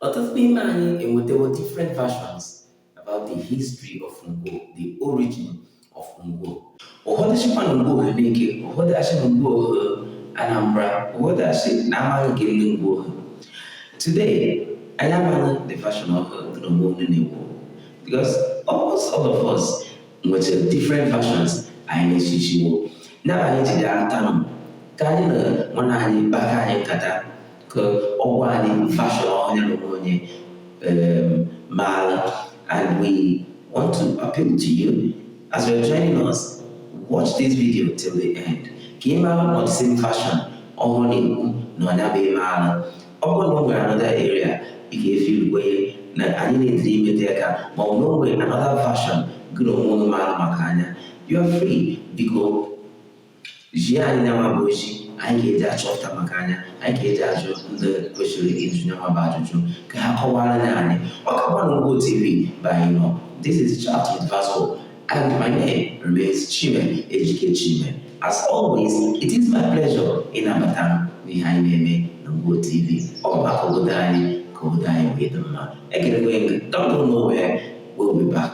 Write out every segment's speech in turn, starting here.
Ọtụtụ n'ime anyị enwetawo different versions about the history of Ngwo, the origin of Ngwo. Ụfọdụ sịkwa na Ngwo ha Neke, ụfọdụ asị na Ngwo ha Anambra, ụfọdụ asị na amaghị nke ndị Ngwo ha. Today, anyị amaghị the version of na onwe onye na-ekwu because almost all of us nwetara different versions anyị na-echichiwo. Ya bụ anyị ji atanụ ka anyị na nwanne anyị kpaka anyị nkata ka ọ gwa anyị version onye na onwe onye maara. And we want to appeal to you as you're joining us, watch this video till the end ka ị mara ma the same version ọhụrụ na-ekwu na ọ bụ maara. Ọ bụrụ na o nwere another area ị ga-efe kwenye na anyị na-etiri imete aka, ma ọ bụ na o nwere another version gị na onwe gị maara maka anya, you are free. Biko zie anyị nyanwa bụ ozi anyị ga-eji achọpụta maka anya, anyị ga-eji ajụ ndị kwesịrị ịjụ nyanwa bụ ajụjụ ka ha kọwara anyị. Ọ kakwa na Ngwo TV bụ anyị nọ. This is Chat with Vasco and my name remains Chime Ejike Chime. As always, it is my pleasure ịnabata m n'ihe anyị na-eme na Ngwo TV. Ọ maka obodo anyị, ka obodo anyị wee dị mma. Ekelekwe gị. Don't go nowhere, we'll be back.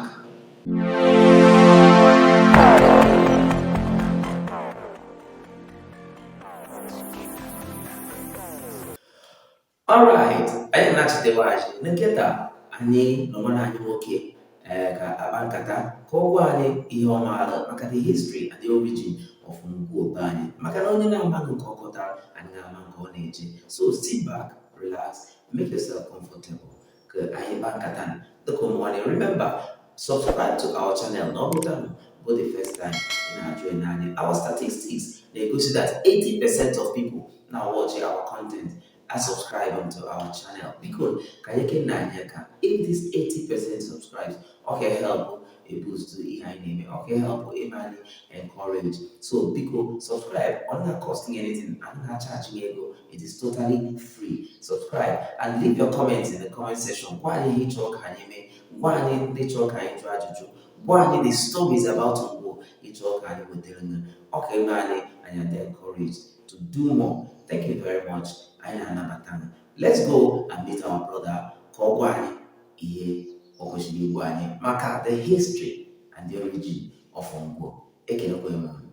Alright, anyị na-achịtewa achị na nkịta anyị na nwanne anyị nwoke ee ka akpa nkata ka ọ gwa anyị ihe ọ maara maka the history and the origin of Ngwo be anyị, maka na onye na-amaghị nke ọ kọtara anyị na-ama nke ọ na-eje. So sit back, relax, make yourself comfortable ka anyị kpaa nkata dịka ụmụ nwanne. Remember, subscribe to our channel na ọ bụrụ bụ the first time ị na-join anyị. Our statistics na-egosi that 80% of people now watch our content are subscribing to our channel. Biko ka anyị kene anyị aka. If this 80% subscribes, ọ ga-help a boost ihe anyị na-eme, ọ ga-help ime anyị encourage. So biko subscribe. Ọ not costing anything, I'm not charging ego. It is totally free. Subscribe and leave your comments in the comment section. Gwa anyị ihe ị chọrọ ka anyị mee, gwa anyị ndị chọrọ ka anyị jụọ ajụjụ, gwa anyị the stories about Ngwo ị chọrọ ka anyị wetara gị. Ọ ga-eme anyị anyị adị encouraged to do more. Thank you very much. Anyị na-anabata gị. Let's go and meet our brother ka ọ gwa anyị ihe o kwesịrị igwa anyị maka the history and the origin of Ngwo. Ekelekwa m unu.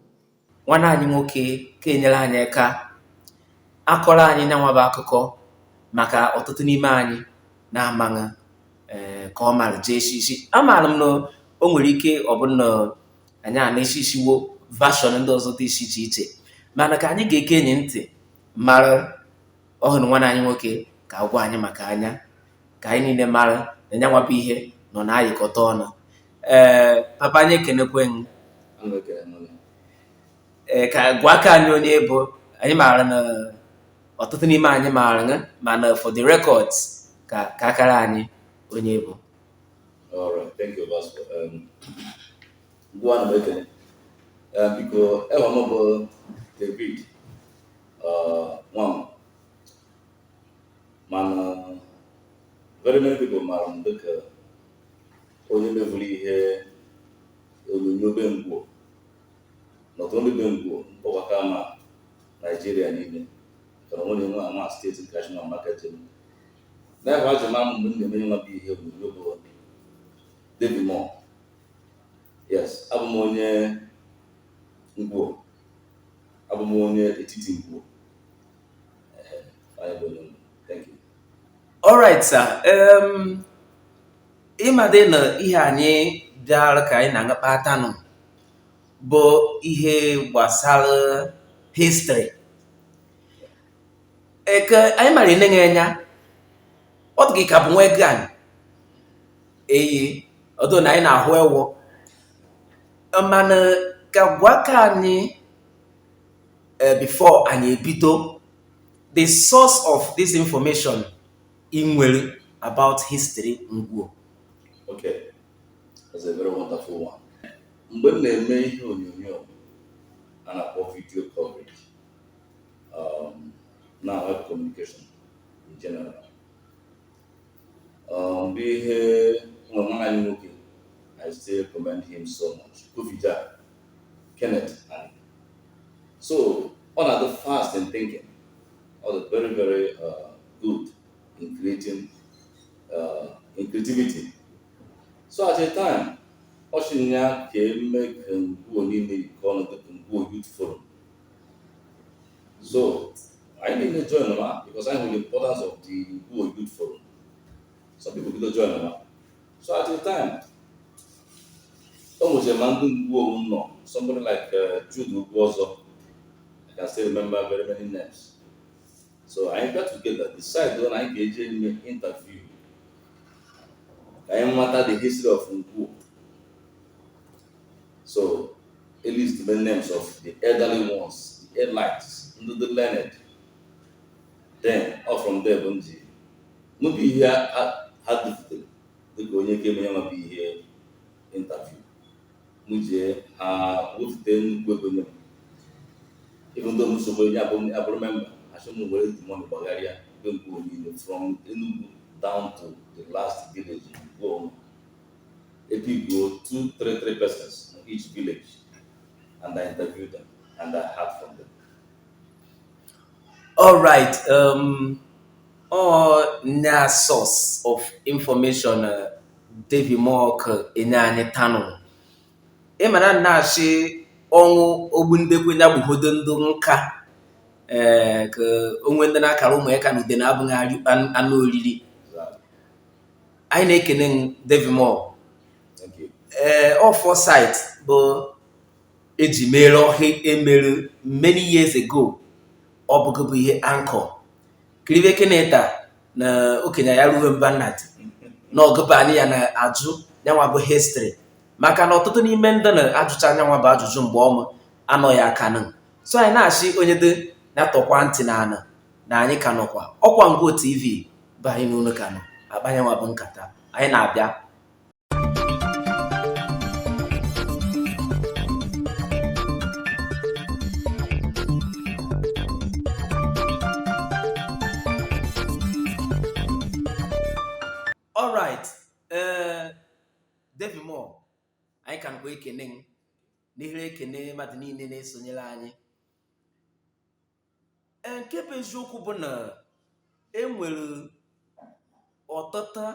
Nwanne anyị nwoke ka enyere anyị aka akọrọ anyị nyanwa bụ akụkọ maka ọtụtụ n'ime anyị na-amaghị ee ka ọ mara jee isi. Amaara m na o nwere ike ọ bụ na anyị a na-esisiwo version ndị ọzọ dị iche iche, mana ka anyị ga-eke enyi ntị mara ọhụrụ nwanne anyị nwoke ka agwa anyị maka anya, ka anyị niile mara na nyanwa bụ ihe nọ na-ayịkọta ọnụ. Ee, papa, anyị ekenekwe m. Ee, ka gwa aka anyị onye bụ. Anyị maara na ọtụtụ n'ime anyị maara gị, mana for the records, ka akara anyị onye bụ. All right, thank you, Vasco. Ngwa na m ekele. Biko, ewa m bụ David Nwam. Mana very many people maara m dịka onye mevuru ihe onyonyo be Ngwo, not only be Ngwo, mkpọkọta ma Nigeria niile, maka na onye nwe ama steeti nke National Marketing. N'ebe a ji ma m mgbe m na-eme nwa bụ ihe onyonyo bụ David Moore. Yes, abụ m onye Ngwo, abụ m onye etiti Ngwo. Ee, onye bụ onye Ngwo. Thank you. Alright, sir. Ịmadị na ihe anyị bịara ka anyị na-agakpa atanụ bụ ihe gbasara history eke anyị mara enenye anya. Ọ dị gị ka bụ nwa ego anyị eyi ọdụ na anyị na-ahụ ewu, mana ka gwa ka anyị before anyị ebido, the source of this information ị nwere about history Ngwo. Okay, that's a very wonderful one. Mgbe m na-eme ihe onyonyo a na-akpọ video coverage, na web communication in general, bụ ihe nwa nwanne anyị nwoke, I still commend him so much, Kofi Jack Kenneth Ani. So ọ na-adị fast in thinking, ọ dị very very good in creating in creativity. So at a time, ọ sị ya ka eme ka Ngwo niile yikọọ ọnụ dịka Ngwo Youth Forum. So anyị niile join ma because anyị hụrụ the importance of the Ngwo Youth Forum. Some people bido join ma. So at a time, o nwechara ma ndị Ngwo nọ, somebody like Jude Ugwuọzọ. I can still remember very many names. So anyị got together, decide na anyị ga-eje eme interview ka anyị mata the history of Ngwo. So at least the names of the elderly ones, the elites, ndị the learned. Then all from there bụ nji mụ bụ ihe ha dufutere dịka onye ka eme ya nwa bụ ihe interview. Mụ jee ha wefute nnukwu ego nye m. Even though m sokwa onye abụrụ member, asị m were the money gbagharịa be Ngwo niile from Enugu down to the last village Ngwo. Epigo two, three, three persons in each village, and I interviewed them and I heard from them. All right. Ọ na source of information David Mark enye anyị tanụ. Ị mara na-achị ọnwụ ogbundekwe ya gbughodo ndụ nka ee ka onwe ndị na-akara ụmụ ya ka na ude na-abụghị anụ oriri. Exactly. Anyị na-ekene m David Moore. Thank you. Ee, ọ foresight bụ eji mere ọhịa emere many years ago, ọ bụgo bụ ihe ankọ kiribe keneta na okenye ya ruo mba nnadi na ọgụba anyị ya na-ajụ yanwa bụ history, maka na ọtụtụ n'ime ndị na-ajụcha anyanwa bụ ajụjụ mgbe ọma anọghị aka nụ. So anyị na-achị onye dị na-atọkwa ntị na ana na anyị ka nọkwa ọkwa Ngwo TV bụ anyị n'ụlọ ka nọ akpanyanwa bụ nkata anyị na-abịa. Alright, ee, David Moore, anyị ka nọkwa ekene m n'ihere ekene mmadụ niile na-esonyere anyị. Ee, nke bụ eziokwu bụ na e nwere ọtụtụ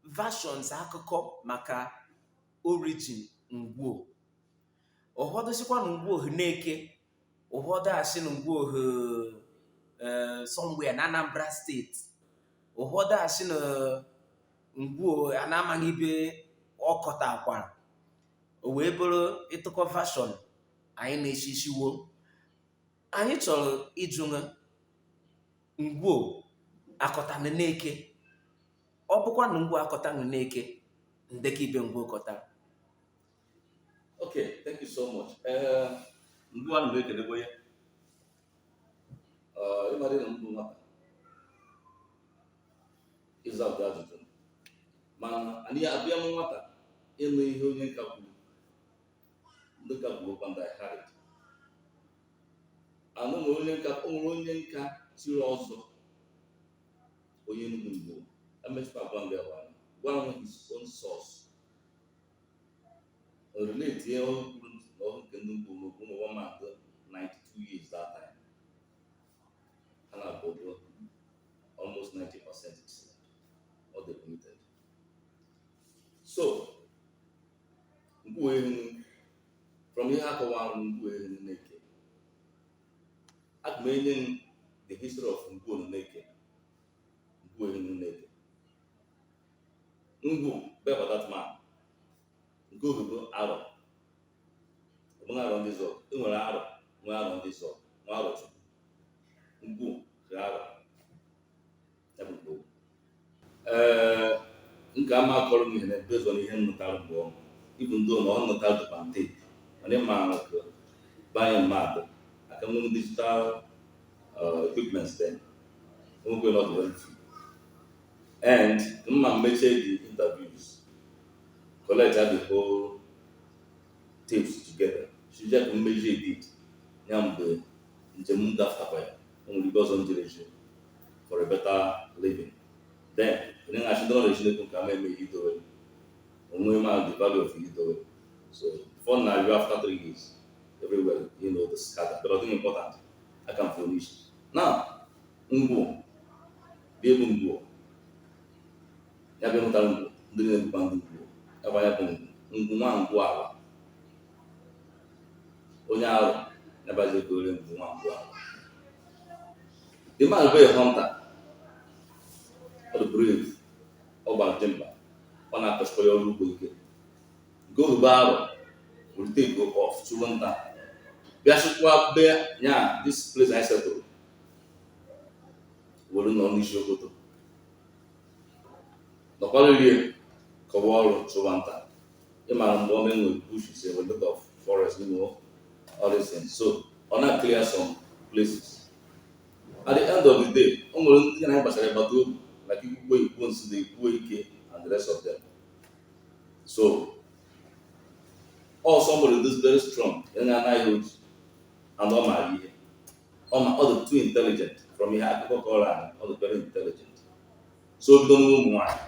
versions akụkọ maka origin Ngwo. Ụfọdụ sịkwa na Ngwo na-eke, ụfọdụ asị na Ngwo somewhere na Anambra Steeti, ụfọdụ asị na Ngwo a na-amaghị ibe ọ kọtakwara. O wee bụrụ ịtụkọ version anyị na-esisiwo. Anyị chọrọ ịjụ Ngwo akọtanụ n'eke, ọ bụkwa na Ngwo akọtanụ n'eke, ndekọ ibe Ngwo kọtara. Okay, thank you so much. Ngwo a na ekelekwa ya. Ịmadị na mbụ nwata ịza ụdị ajụjụ, mana anyị abịa m nwata ịnụ ihe onye nka kwuru, ndị nka kwuru okwu and I heard it. Anụ nwere onye nka, o nwere onye nka chiri ọzọ, onye Enugu Ngwo emechikwa gwa ndị ọwa gwa m his own source, o relate ihe o kwuru na ọhụ nke ndị Ngwo n'okwu ụmụ nwa dị 92 years that time. Ha na-abụ almost 90% all they committed. So Ngwo ehinu from ihe akọwara Ngwo ehinu na-eke, aga m enye m the history of Ngwo na-eke. Ngwo ehinu na-eke, Ngwo beba that man nke obodo arọ, ọ bụghị arọ ndị zọ. E nwere arọ, nwee arọ ndị zọ, nwee arọ Chukwu. Ngwo bụ arọ ya bụ Ngwo. Ee, nke ama akọrọ m ihe na based on ihe m nụtara mgbe ọ even though na ọ nụtara dịkwa tape, mana ịma ka banye mmadụ aka nwere digital equipment then nwekwe not very few, and mma mmeche the interviews, collect the whole tapes together, shije ka mmeji edit ya mgbe njem m gafetakwa ya, o nwere ibe ọzọ m jere eje for a better living. Then onye na-achị ndị ọrụ Chineke nke ama eme ihe idowe onwe ma the value of ihe idowe. So before now, you after 3 years everywhere, the scatter, but I think important I can finish now. Ngwo bụ ebe Ngwo Ya bụ mụtara Ngwo, ndị na-ebukwa ndị Ngwo. Ya bụ anya bụ Ngwu, Ngwu nwa Ngwu ala. Onye ahụ ya bazi ekore Ngwu nwa Ngwu ala. The man bụ a hunter. Ọ dị brave, ọ gbara dimkpa, ọ na-akọchikwa ya ọrụ ugbo ike. Nke ozugbo ahụ will take go off chụrụ nta, bịa chịkwa be ya. This place anyị setụrụ were nọ n'isi okoto nọkwara kọwa ọrụ chụwa nta. Ịmara mgbe ọ enwe bushes, a lot of forest, all these things. So ọ na clear some places. At the end of the day, o nwere ndị na anyị gbasara ịgbata obi, like Ikwukwe, Ikwu Nsị, Ikwu Ike and the rest of them. So all somebody this very strong ya na-anaghị oji and ọ maara ihe ọ ma, ọ dị too intelligent. From ihe akụkọ kọrọ anyị, ọ dị very intelligent. So o bido n'ụmụ nwaanyị.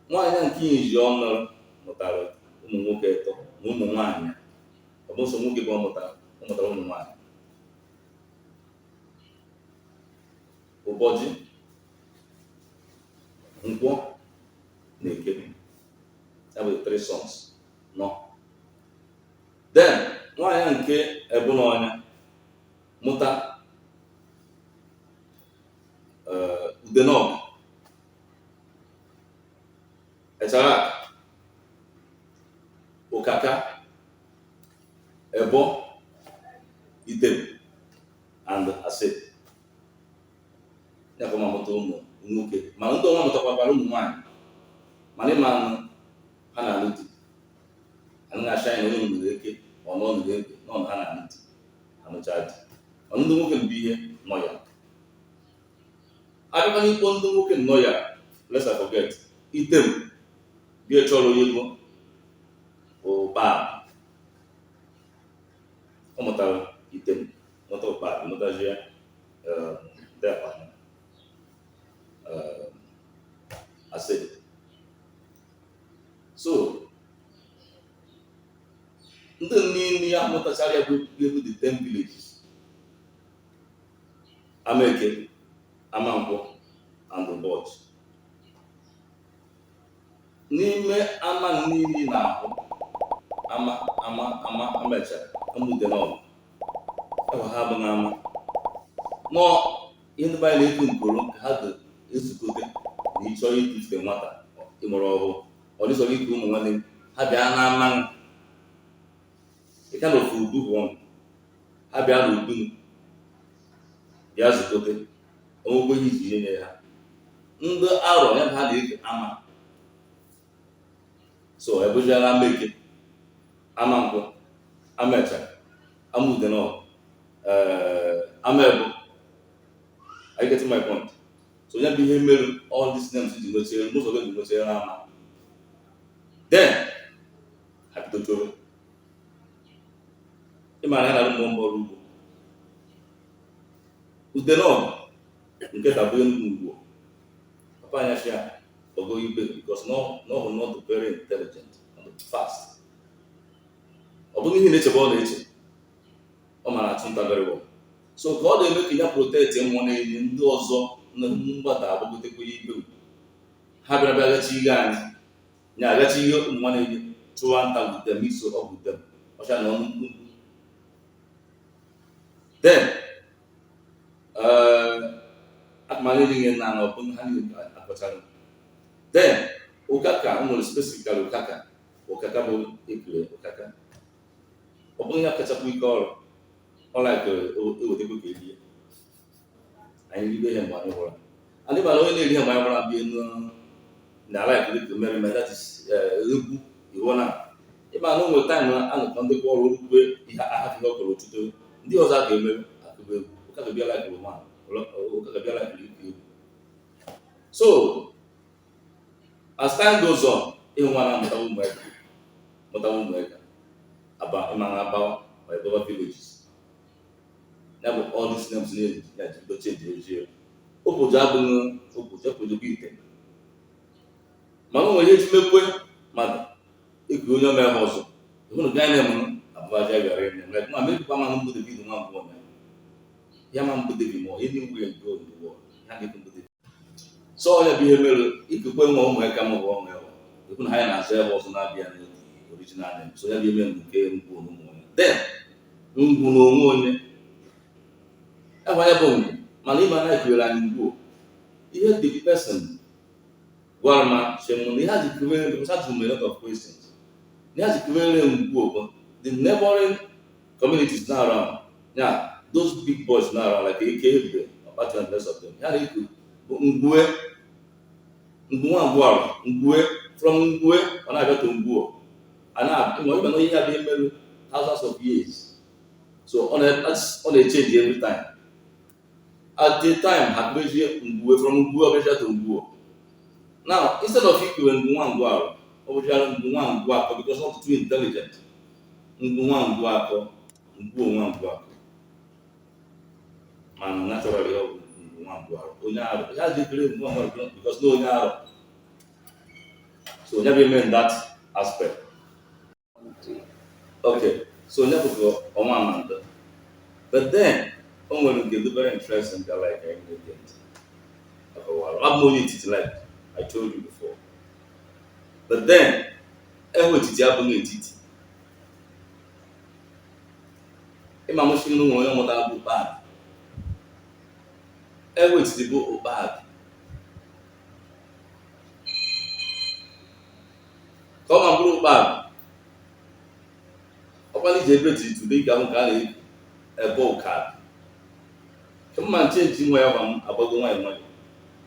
Nwaanyị a nke iji ọ nụrụ mụtara ụmụ nwoke ịtọ na ụmụ nwaanyị. Ọ bụ sọ nwoke bụ ọ mụtara, ọ mụtara ụmụ nwaanyị: Ụbọchị Nkwọ na Eke. Ya bụ the three sons nọ. Then nwaanyị a nke Ebunọnya mụta Udenọgụ, Echarak, Ụkaka, Ebo, Item and Ase. Ya ka ọ ma mụta ụmụ nwoke, mana ndị ọnwa mụtakwakwara ụmụ nwaanyị. Mana ịma anụ ha na-alụ di, anaghị acha anyị na onye nụrụ eke ọ nọ nụrụ eke nọ ha na-alụ di, anụcha di. Mana ndị nwoke bụ ihe nọ ya abịakwa n'ikpo ndị nwoke nọ ya. Let's not forget Item bịa chọrọ onye ego ụkpa. Ọ mụtara Item, mụta ụkpa, mụtazie ya dekwa Ase. So ndị niile ya mụtachara ya bụ ebe the 10 villages: Amaeke, Amankwọ and Ụbọchị. N'ime ama niile na-ahụ ama ama ama amechara amudenọgụ ebe ha abụghị ama nọ. Ihe ndị be anyị na-eku nkoro ka ha ga-ezukote na ịchọ itufute nwata ịmụrụ ọhụụ, ọ dịsọrọ iku ụmụ nwanne m, ha bịa n'ama ịka na ofu udu bụ ọnụ, ha bịa n'udu bịa zukote onwekwe ihe iji nye ha. Ndị arọ ya bụ ha na-eke ama. So ebujiala Amaeke, Amankwọ, Amecha, Amudenọ, Amaebo. Are you getting my point? So ya bụ ihe mere all these names ji nwechere, most of them ji nwechere ama. Then ha bido chọrọ ịmara ya na mmụọ ọrụ ugbo. Udenọgụ nke tabụ Enugu ugbo papa anya shia ogo ibe, because no no not very intelligent and fast. Ọ bụghị ihe na-echebe, ọ na-eche, ọ mara achụ nta very well. So ka ọ na-eme ka ya protect mmụọ na-enye ndị ọzọ na mgbada agbagotekwa ya ibe. Ha bịara bịa gachi ihe anyị nya agachi ihe ụmụ nwa na-enye chụwa nta with them, mix up with them, ọcha na ọnụ mkpu. Then akụmanụ enyeghị na na ọbụna ha niile akọchara. Then ụkaka o nwere, specifically ụkaka, ụkaka bụ ekele ụkaka. Ọ bụghị ya kachakwa ike ọrụ, ọ like ewetekwa ka erie anyị ribe ihe mgbe anyị hụrụ anyị. Mana onye na-eri ihe mgbe anyị hụrụ abịa enu na like dịka merriment, that is egwu iwu na ịma na o nwere time anọkọ ndị ọrụ orukwe ihe ahafụ ihe ọ kọrọ otuto ndị ọzọ a ga-eme akụba egwu. Ụkaka bịa like nwa, ụkaka bịa like ike egwu. So as time goes on, ịhụ nwa na-amụta ụmụaka, mụta ụmụaka aba ịma na abawa ma eboba villages. Ya bụ all these names na-eji ya ji bido change ejie. Obodo abụghị obodo, obodo bụ ite. Mana o nwere ihe eji mekwe mmadụ eku onye ome ha ọzọ ịhụ na gaa na-eme abụbaja bịara ime like ma mekwa ma mbụ David nwa mbụ ome ya ma mbụ David ma anywhere you go in the world ya na-ekwu mbụ David. So onye bụ ihe mere ikekwe nwa ụmụ eka m bụ ọnwa ewe ekwu na ha na-aza ebe ọzọ na-abịa n'otu original name. So ya bụ ihe mere nke Ngwu na ụmụ onye. Then Ngwu na onwe onye ebe onye bụ Ngwu, mana ịma na ekwere anyị Ngwu. Ihe the person gwara m sị m na ihe a ji kwere, because I m a lot of questions, ihe a ji kwere Ngwu bụ the neighboring communities now around, yeah, those big boys now around like Eke Ebube, Ọkpati and the rest of them, ya na-ekwu bụ Ngwue, Ngwu nwa Ngwu Ngwue, from Ngwue ọ na-abịa to Ngwuo. A na ịma na ihe a bụ ihe mere thousands of years, so ọ na-echange every time. At the time ha kpezie Ngwue, from Ngwue ọ bịa to Ngwuo. Now instead of ikwuwe Ngwu nwa Ngwu Arụ, ọ bụchara Ngwu nwa Ngwu Akọ, because not too intelligent. Ngwu nwa Ngwu Akọ, Ngwuo nwa Ngwu Akọ, mana naturally ọ bụ Ngwu nwa Ngwu Arụ, onye Arụ. Ya ji ekele Ngwu nwa Ngwu Arụ because na onye Arụ. So onye bụ eme in that aspect. Okay, so onye bụ ọnwa amanda. But then o nwere nke dị very interesting ka like anyị na-ege ntị akọwara. Abụ m onye etiti, like I told you before, but then enwe etiti abụghị etiti. Ịma mụchi nwere onye mụtara bụ ụkpaabị. Enwe etiti bụ ụkpaabị ka ọ ma bụrụ ụkpaabị. Ọkwana iji ebe etiti today ga ahụ ka a na-eku ebe ụkaabị. Ka mma nchenji nwa ya gwa m agbago nwayọ nwayọ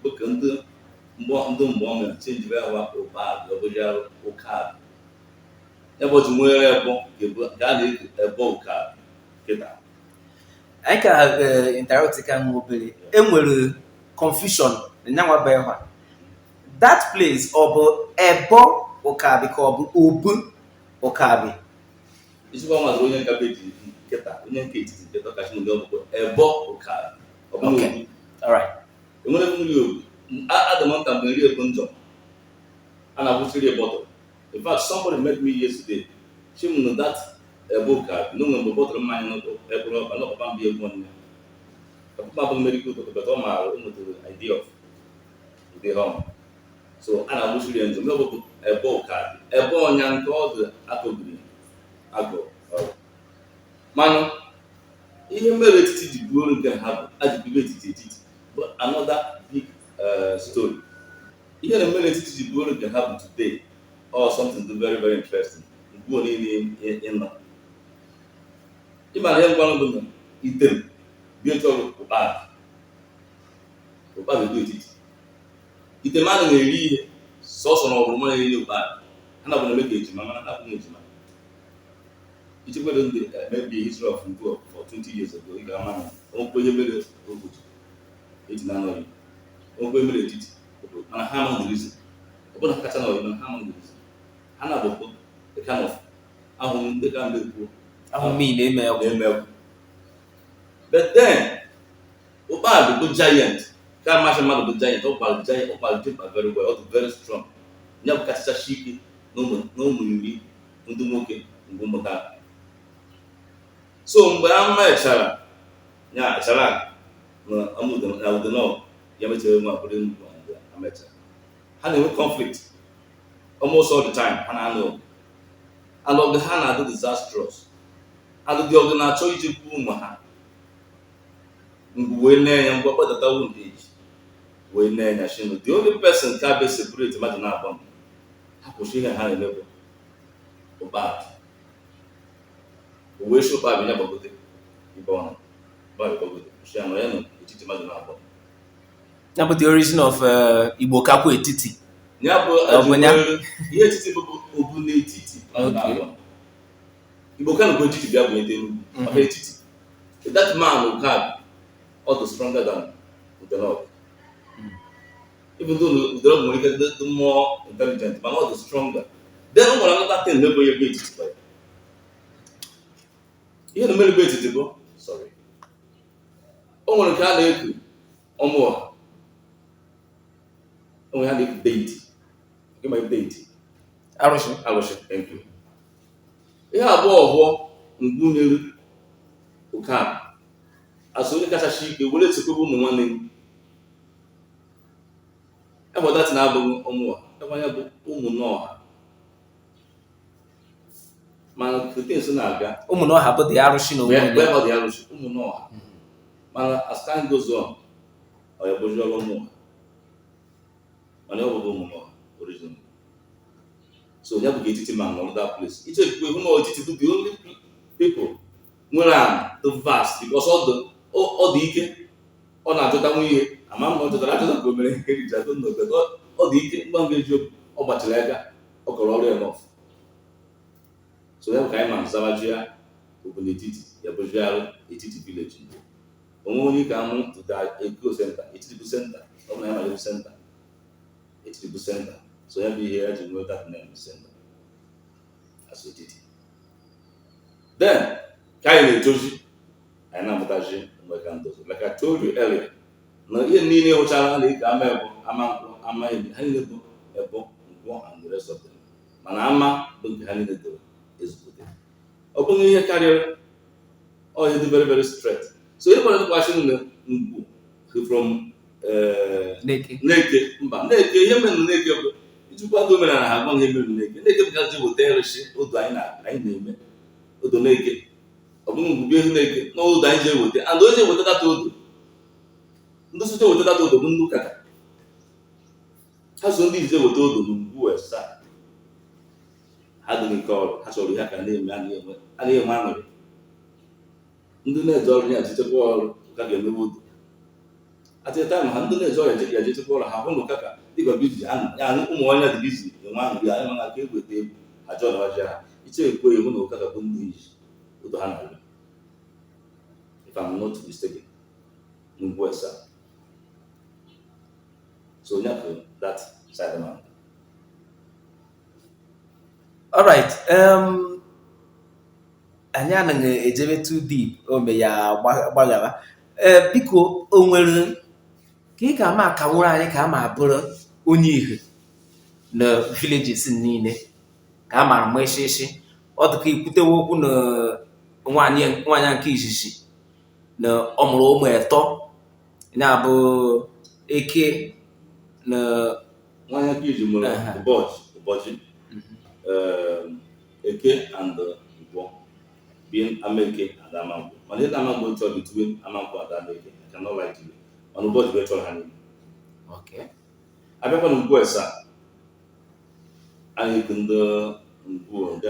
bụ ka ndị mgbe ọ mere chenji ya gwa ụkpaabị, ọ bụji ụkaabị. Ebe ọ ji nwere ebo nke a na-eku ebe ụkaabị kịta. Anyị ka interrupt ka nwa obere. Enwere confusion na nyanwa bụ ịhwa that place, ọ bụ Ebo Ụkabi ka ọ bụ Obu Ụkabi? Isikwa nwaziri onye nka be ji nkịta, onye nke etiti nkịta kacha ndị ọbụbụ Ebo Ụkabi, ọ bụghị Obu. Alright. Enwere m nri obu adamanta mgbe nri ebu njọ a na-akwụsịrị bọtụlụ. In fact, somebody met me yesterday, chi m na that Ebo Ụkabi na onwe mgbe bọtụlụ mmanya eburu ọba na ọpapa mbụ egwu nne ọpapa bụ medical doctor, but ọ maara o nwetara idea of ụdị ha ọma. So a na-akwụsịrị ya njọ mgbe ọ bụ Ebo Ụkabi, ebe ọnya nke ọ dị akọbiri agụ ọrụ. Mana ihe mere etiti ji buoro nke ha bụ ajibibe etiti etiti bụ another big story. Ihe na mere etiti ji buoro nke ha bụ today or something do very very interesting. Ngwuo niile ịnọ ịmara ihe ngwanụ bụ na item bi otu ọrụ ụkpaabị, ụkpaabị bụ etiti. Item anaghị eri ihe sọsọ na ọbụrụ mmadụ eri ụkpaabị, ha na-abụ na-eme ka ejima, mana ha abụghị ejima. Ichekwado ndị maybe history of Ngwo for 20 years ago, ị ga-ama na onwekwe ihe mere obodo eji na anọghị, onwekwe mere etiti obodo, mana ha amaghị the reason. Ọ bụrụ na ha kacha nọghị, mana ha amaghị the reason. Ha na-abụkwa the kind of ahụ ndị ka ndị kwuo ahụ mmiri na-eme ọgwụ. Na-eme egwu. But then ụkpaabị bụ giant ka amasị mmadụ bụ giant. Ọ gbara giant, ọ gbara dimkpa very well, ọ dị very strong. Ya bụ kachacha ike n'ụmụ iri ndị nwoke mgbe mụtara. So mgbe a mechara ya chara na Udenọgụ, ya mechara nwa bụrụ Enugu, and amechara ha na-enwe conflict almost all the time. Ha na-anụ ọgụ, and ọgụ ha na-adị disastrous. Adịdị ọgụ na-achọ iji gbuo ụmụ ha. Mgbe wee nee ya ngwa gbadatawo ndị eji wee nee ya shinu, the only person ka be separate mmadụ na-abụ ha kwụsị ihe ha na-eme bụ ụkpaabị. O wee shi ụkpaabị ya gbagote ibe ọnụ, ụkpaabị gbagote kwụsị ya nọ ya n'etiti mmadụ na-abụ. Ya bụ the origin of Igbo kakwa etiti. Ya bụ Ọ bụ ya? Ihe etiti bụ obu n'etiti mmadụ na-abụ. Igbo ka nụkwa etiti bịa bụ Enugu maka etiti. That man Ụkabi ọ dị stronger than Udenọgụ, even though Udenọgụ nwere ike dị more intelligent, mana ọ dị stronger. Then o nwere another thing na-ebe ebe etiti kwa ya. Ihe na mere ebe etiti bụ, sorry, o nwere nke a na-eku ọmụ ọha, o nwere ha na-eku deity. Gị ma deity? Arụsị. Arụsị, thank you. Ihe abụọ ọhụọ ngwu nyere Ụkabi asụ onye kachasị ike were echekwaba ụmụ nwanne m. Ebe ọdatị na-abụghị Ọmụọha, ebe anya bụ Ụmụnọha. Mana things na-aga Ụmụnọha bụ dị arụsị na onwe mgbe ya. Ọ dị arụsị Ụmụnọha, mana as time goes on, ọ ya bụzi ọrụ Ụmụọha, mana ọ bụghị Ụmụnọha original. So ya bụ ka etiti ma nọrọ that place. Iche ekwu hụ na etiti bụ the only people nwere ana the vast, because ọ dị ike, ọ na-achọta nwa ihe. Ama m na ọ chọtara achọta ka o mere ihe eriji atụ n'obodo. Ọ dị ike ngwa ngwa, eziokwu, ọ gbachiri aka, ọ kọrọ ọrụ enough. So ya bụ ka anyị ma nzawaji ya bụ n'etiti ya bụzi arụ etiti village. Onwe onye ka amụ tụta eko center, etiti bụ center. Ọ bụ na ya ma bụ center, etiti bụ center. So ya bụ ihe ya ji nwee that name, center as etiti. Then ka anyị na-etozi, anyị na-amụtazi mgbe ka ndozi. Like I told you earlier, na ihe niile hụchara na ike ama ebo, ama nkwụ, ama enyi, ha niile bụ ebo, nkwụ and the rest of them, mana ama bụ nke ha niile doro ezigbote. Ọ bụghị ihe karịrị ọ ihe dị very very straight. So ihe kwere tụkwasị na ngwu from Neke. Neke, mba, Neke. Ihe mere na Neke bụ ijikwa ndị omenala ha gwa ihe mere Neke. Neke bụ ka ji weta ịrụsị odo anyị na anyị na-eme odo Neke. Ọ bụghị ngwugwu ehu Neke na odo anyị ji eweta, and onye ji eweta data odo, ndị sote eweta data odo bụ ndị ụka. Ha so ndị izi eweta odo na ngwu esa. Ha dị nke ọrụ ha chọrọ ihe ka na-eme, a na-enwe aṅụrị. Ndị na-eje ọrụ ya ejechekwa ọrụ ụka ga-emewe odo. At a time ha ndị na-eje ọrụ ya ejechekwa ọrụ ha hụ na ụka ka dịka busy ụmụ onye dị busy enwe aṅụrị. Anyị ma aka egwu ete egwu ha jọọ na ọjị ha iche ekwe ehu na ụka ka bụ ndị iji odo ha na-arịọ, if I'm not mistaken, n'ugwu esa. So onye bụ that side man. Alright, anyị anaghị ejebe too deep, o me ya gbaghara. Ee, biko, o nwere ka ị ga-ama akanwụrụ anyị ka a ma bụrụ onye ihe na villages niile ka a mara mma ịshịshị. Ọ dịka ikwutewe okwu na nwaanyị nwaanyị nke izizi na ọ mụrụ ụmụ etọ, ya bụ eke na Nwaanyị aka iji mụrụ ụbọchị eke and nkwọ, being Ameke and Amankwọ. Mana ihe Amankwọ chọrọ between Amankwọ and Ameke, I cannot lie to you, mana ụbọchị wee chọrọ ha niile. Abịakwa na ngwu esa, anyị eku ndị ngwu,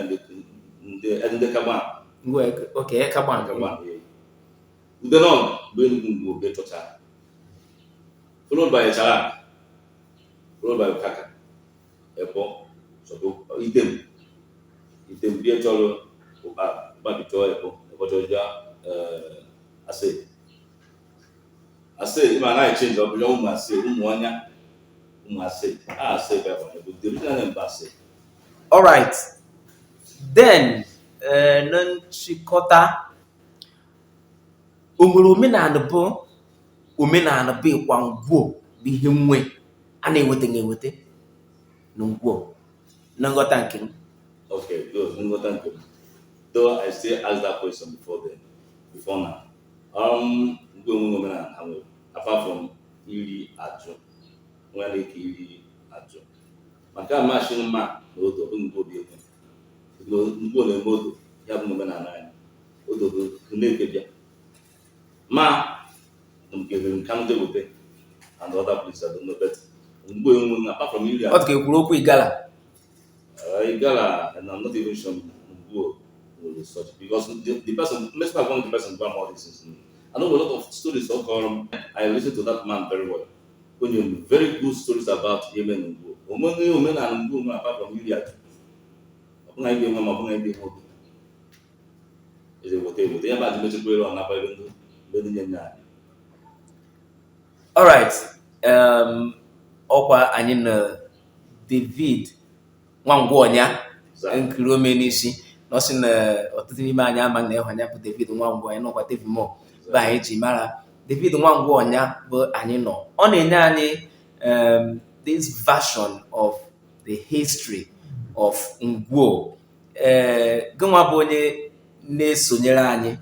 ndị kagba. Ngwa, okay, kagba. Kagba Udenọgụ bụ Enugwu ngwu obe chọchara, followed by Charak, followed by Ukaka, Ebo, Sọdo, Item. Item bie chọrọ ụkpa, ụkpabi chọọ Ebo, Ebo chọrọ ya Ase. Ase ịma anaghị change, ọ bụrụ ụmụ Ase, ụmụ ọnya, ụmụ Ase, a Ase bụ ebe bụ the original name bụ Ase. Alright, then na nchịkọta, o nwere omenala bụ omenala bụ ịkwa ngwuo bụ ihe nwe a na-enwetaghị enweta na ngwuo na nghọta nke m? Okay, good. Nghọta nke m. Though I still ask that question before then, before now. Mgbe onwe omenala ha nwere, apart from iri ajụ, nwa na-eke iri ajụ. Maka amasị mma na odo bụ ngwa obi ekwe. Ngwo na-eme odo, ya bụ omenala anyị. Odo bụ na-eke bịa. Ma, nke nka ndị wete and other places, I don't know, but mgbe enwe apart from iri Ọ dị ka ekwuru okwu Igala. Igala, and I'm not even sure Ngwo will such because the person, let's not one the person go all these things. I know a lot of stories. So I listen to that man very well. When you very good stories about him and Ngwo. Onwe omenala Ngwo nwe apart from iri atụ. Ọ bụghị ebe nwe ma ọ bụghị ebe nwoke. Eze weta eweta ya bụ adị mechekwa elu ọ nakwa ebe ndị nye nye anyị. Alright, ọkwa anyị na David Nwangwọnya nkiri ome n'isi na ọ sị na ọtụtụ n'ime anyị ama na ịhụanya bụ David Nwangwọnya n'ọkwa David Mo bụ anyị ji mara David Nwangwọnya bụ anyị nọ. Ọ na-enye anyị this version of the history of Ngwo. Ee, gịnwa bụ onye na-esonyere anyị,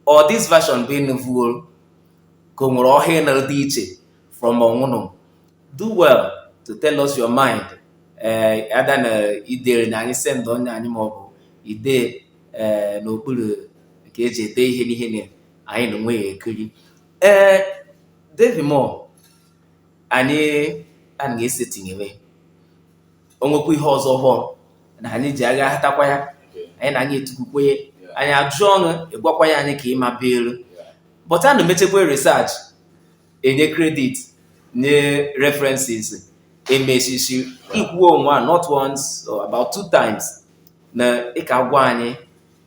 ọ this version bụ ịnụvuo ka o nwere ọhịa ịnụrụ dị iche from ọnwụnụ. Do well. to tell us your mind, ada na idere na anyị send onye anyị maọbụ ide n'okpuru nke eji ede ihe n'ihe na anyị na onwe ya ekiri. David Moore, anyị a ga-ese tinyere o nwekwa ihe ọzọ hụọ na anyị ji agha hatakwa ya. Anyị na anyị etukwukwe ya. Anyị ajụ ọnụ ịgwakwa ya anyị ka ịma belu. But a na-emechekwa research, enye credit, nye references, emesisi ikwu onwe a not once or about two times na ịka gwa anyị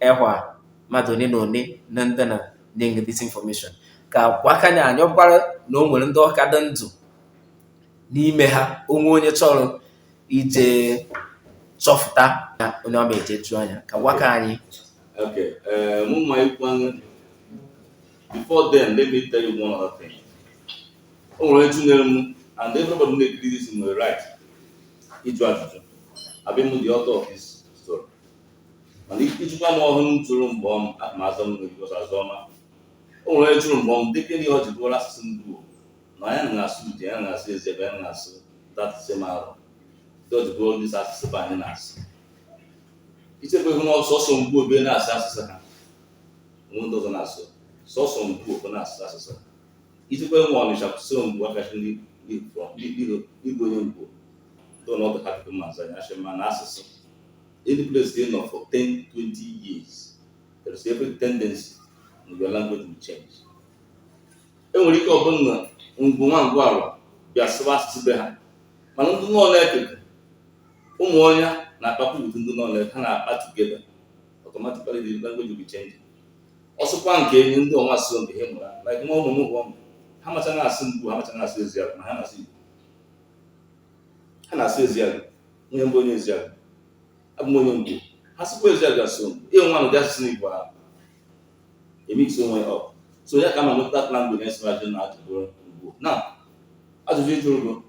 ehwa mmadụ one na one na ndị na nye this information ka gwakanya anyị. Ọ bụkwara na o nwere ndị ọka dị ndụ n'ime ha, onwe onye chọrọ ije chọfụta onye ọma eje jụọ anya ka gwaka anyị. Okay, mụ ma ikwu. Before then, let me tell you one other thing. O nwere jụnyere m, and everybody na-ekiri this nwere right ịjụ ajụjụ. Abịa m the author of this story. Mana ịjụkwa m ọhụrụ m jụrụ mgbe ọ ma azọ m because azọma. O nwere onye jụrụ mgbe ọ m dịka ihe ọ ji bụrụ asụsụ Ngwo na ya na-asụ Ude, ya na-asụ Ezebe, ya na-asụ that same arụ. Ndị ọ ji bụrụ ndị asụsụ bụ anyị na-asụ. Ichekwa ihu na sọsọ Ngwo obe na-asụ asụsụ ha. Onwe ndị ọzọ na-asụ sọsọ Ngwo obe na-asụ asụsụ ha. Ichekwa nwe Ọnịcha so Ngwo akachi ndị ịbụ onye Ngwo. Ndị ọnọdụ ha dịka mma anya asị ma na asụsụ. Any place they nọ for 10, 20 years, there is every tendency your language will change. E nwere ike ọ bụrụ na Ngwo nwa Ngwo arụ bịa sụwa asụsụ be ha, mana ndị nọ na-ekeke ụmụ ọnya na-akpakwa with ndị nọ na ha na-akpa together, automatically the language will be changing. Ọsụkwa nke enyi ndị ọnwa asụsụ nke ha mụrụ, like nwa ụmụ m bụ ụmụ ha macha na-asụ Ngwo, ha macha na-asụ Eziagụ, ma ha na-asụ Igbo, ha na-asụ Eziagụ. Onye mbụ onye Eziagụ, abụ m onye Ngwo, ha sịkwa Eziagụ, asụ Ngwo, ihe nwa na ụdị asụsụ Igbo ahụ emix onwe up. So ya ka ma nweta that language na-esi ajụ na ajụjụ Ngwo. Now, ajụjụ ị jụrụ bụ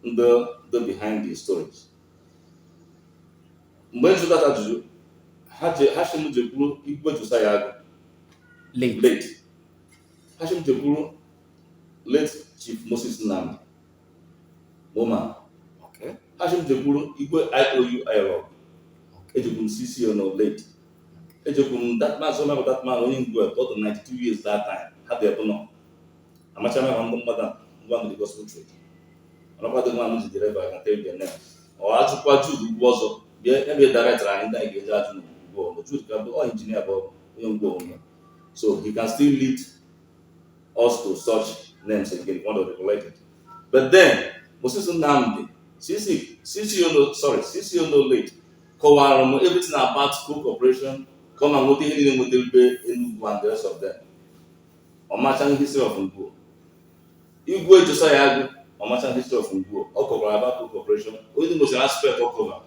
ndị the behind the stories. Mgbe m jụrụ ajụjụ ha, je ha sị m jekwuru Igwe Josiah Agụ. Late. Late. Ha sị m jekwuru late Chief Moses Nnamdi Moma. Ha sị m jekwuru Igwe IOU Irog. Ejekwu m CCO no late. Ejekwu m that man, so that man onye Ngwo ọ dị 92 years that time. Ha dị ebe nọ amacha m ndị mmadụ ngwa ndị gospel trade ọnọkwadị nwa m ji dereba. I can tell you their names. Ọ ajụkwa Jude ugwu ọzọ bịa ebe director anyị ndị anyị ga-eji ajụ n'ugwu ọzọ. Jude ka bụ ọ engineer, bụ onye Ngwo onwe, so he can still lead us to such names again if one of the related. But then Moses Nnamdi, CC CC no, sorry, CC no late, kọwara m everything about co-cooperation, ka ọ ma nweta ihe niile nwetara be Enugu and the rest of them. Ọmacha history of Ngwo. Igwe Josiah Agụ, ọmacha history of Ngwo, ọ kọwara about co-cooperation, only most aspect ọ cover.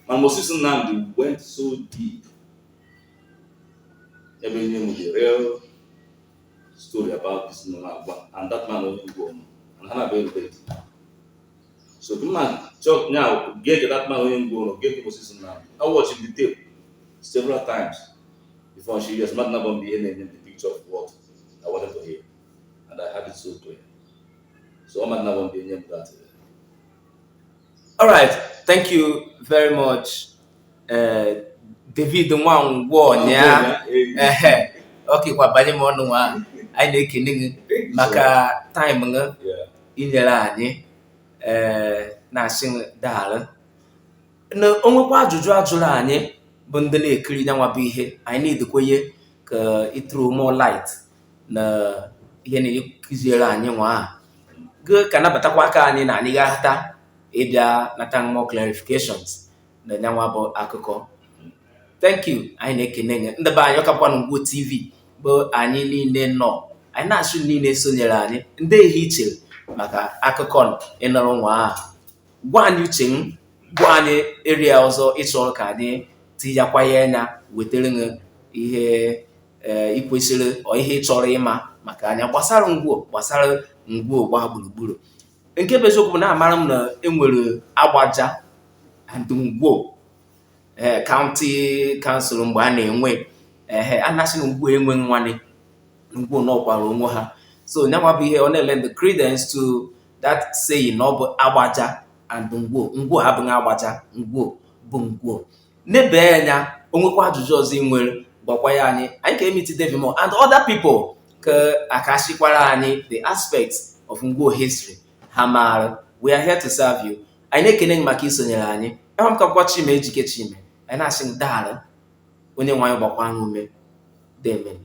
Ma Moses Nnamdi went so deep ebe nye m the real story about this nọ na-agba and that man onye Ngwo and ha na-abịa relate. So the man chọ now get that man onye Ngwo nọ get Moses Nnamdi. I watched the tape several times before she, yes, mmadụ na-abọ m ihe na-enye m the picture of what I wanted to hear, and I had it so clear. So ọ mmadụ na-abọ m enye m that. All right, thank you very much, David Nwangwonya. Ehe, ok, kwa banye m ọnụ nwa. Anyị na-ekene gị maka time gị inyere anyị na-asị gị daalụ. Na o nwekwa ajụjụ ajụrụ anyị bụ ndị na-ekiri nyanwa bụ ihe anyị na-edekwenye ka ịtụrụ more light na ihe na-ekụziere anyị nwa a gị ka nabatakwa aka anyị na anyị ga-ahata ịbịa nata more clarifications na nyanwa bụ akụkọ. Thank you. Anyị na-ekene gị. Ndị be anyị, ọkakwanụ Ngwo TV bụ anyị niile nọ, anyị na-asụ niile sonyere anyị. Ndị ihe iche maka akụkọ ịnọrọ nwa ahụ, gwa anyị uche m, gwa anyị area ọzọ ịchọrọ ka anyị tinyakwa ya anya, wetara gị ihe ee ị kwesịrị ọ ihe ị chọrọ ịma maka anya gbasara Ngwo, gbasara Ngwo gbaa gburugburu. Nke bụ eziokwu bụ na amara m na enwere Agbaja and Ngwo ee county council mgbe a na-enwe ehe a na-asị na Ngwo enwe nwanne Ngwo nọkwara onwe ha. So nyanwa bụ ihe ọ na-lend the credence to that saying na ọ bụ Agbaja. And Ngwo, Ngwo abụghị Agbaja, Ngwo bụ Ngwo. Nebe anya, o nwekwa ajụjụ ọzọ ị nwere, gwakwa ya anyị. Anyị ka e-meet David Moore and other people ka akashikwara anyị the aspects of Ngwo history ha maara. We are here to serve you. Anyị na-ekene gị maka isonyere anyị. Ebe m ka bụkwa Chime Ejike Chime. Anyị na-asị gị daalụ. Onye nwe anyị gbakwa anyị ume. Demen.